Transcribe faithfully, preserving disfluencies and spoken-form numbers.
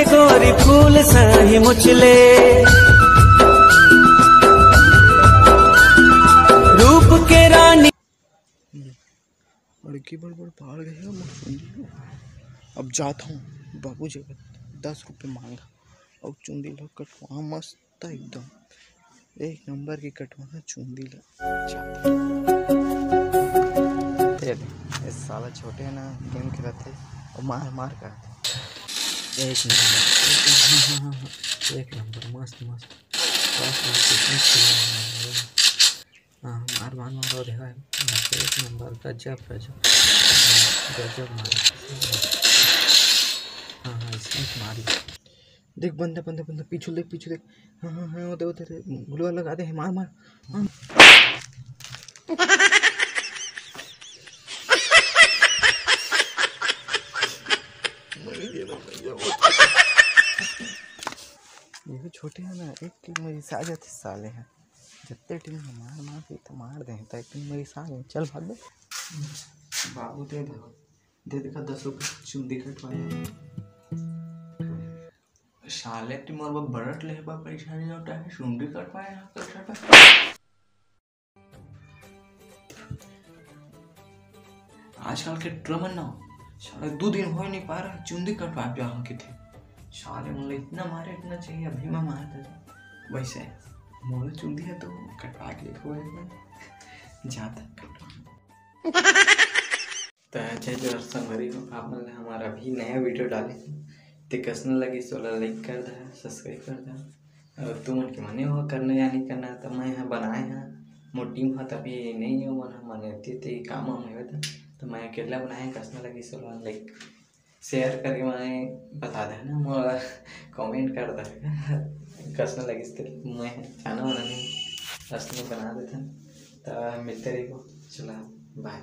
गोरी फूल सही मुचले, रूप के रानी। बड़की बड़ बड़ पहाड़ गए हम। अब जात हूँ बाबू जी, दस रुपये मांगा और चुंदी लो कटवा मस्त एकदम। एक नंबर के कटवाना चुंदी ला। ये दे, ये साला छोटे है ना, गेम खेलत है और मार मार करत है। एक नंबर, एक नंबर, मस्त मस्त। हाँ, मार मार मार और है, एक नंबर, गजब गजब, गजब मार। हाँ हाँ, इसमें मारी। देख बंदा, बंदा, बंदा, पीछू देख, पीछू देख। हाँ हाँ हाँ, होते होते होते, गुलवा लगा दे, मार मार। हाँ। ये छोटे है ना, एक किल में रिसा जाते साले हैं। जत्ते टीम में मार मार के तो मार दे, तो एक टीम में रिसा गए। चल भाग बे। बाबू दे दे, दे देखा, दस रुपये चुंदी कटवाया। साले ती मोर बर बरत ले बा पैसा नहीं होता है, चुंदी कटवाए ना कर सकता। आजकल के ट्रमन ना, साले दो दिन हो नहीं पा रहा, चुंदी कटवा जो हम के थे। साले मुझे इतना मारे, इतना चाहिए, अभी मैं मार देता। वैसे मोर चुंदी है तो कटवा के देखो एक बार। जाता कटवा। त जय जोहार संगवारी हो, आप मन ला हमारा अभी नया वीडियो डाले हे, ते कइसना लगिस ओला लाइक कर दा, सब्सक्राइब कर दा। और तुमन के मने हो करना या नहीं करना, तो मैं ह बनाए हा, मोर टीम ह तभी नहीं हो, मन ह मने ते, ते काम हम होवे था, तो मैं अकेला बनाए, कइसना लगिस ओला लाइक शेयर करके मैं बता देना, मोला कमेंट कर देना, कइसना लगिस ते मैं जाना वाला नहीं, असने बना देता। तो मिलते रहिबो, चला, बाय।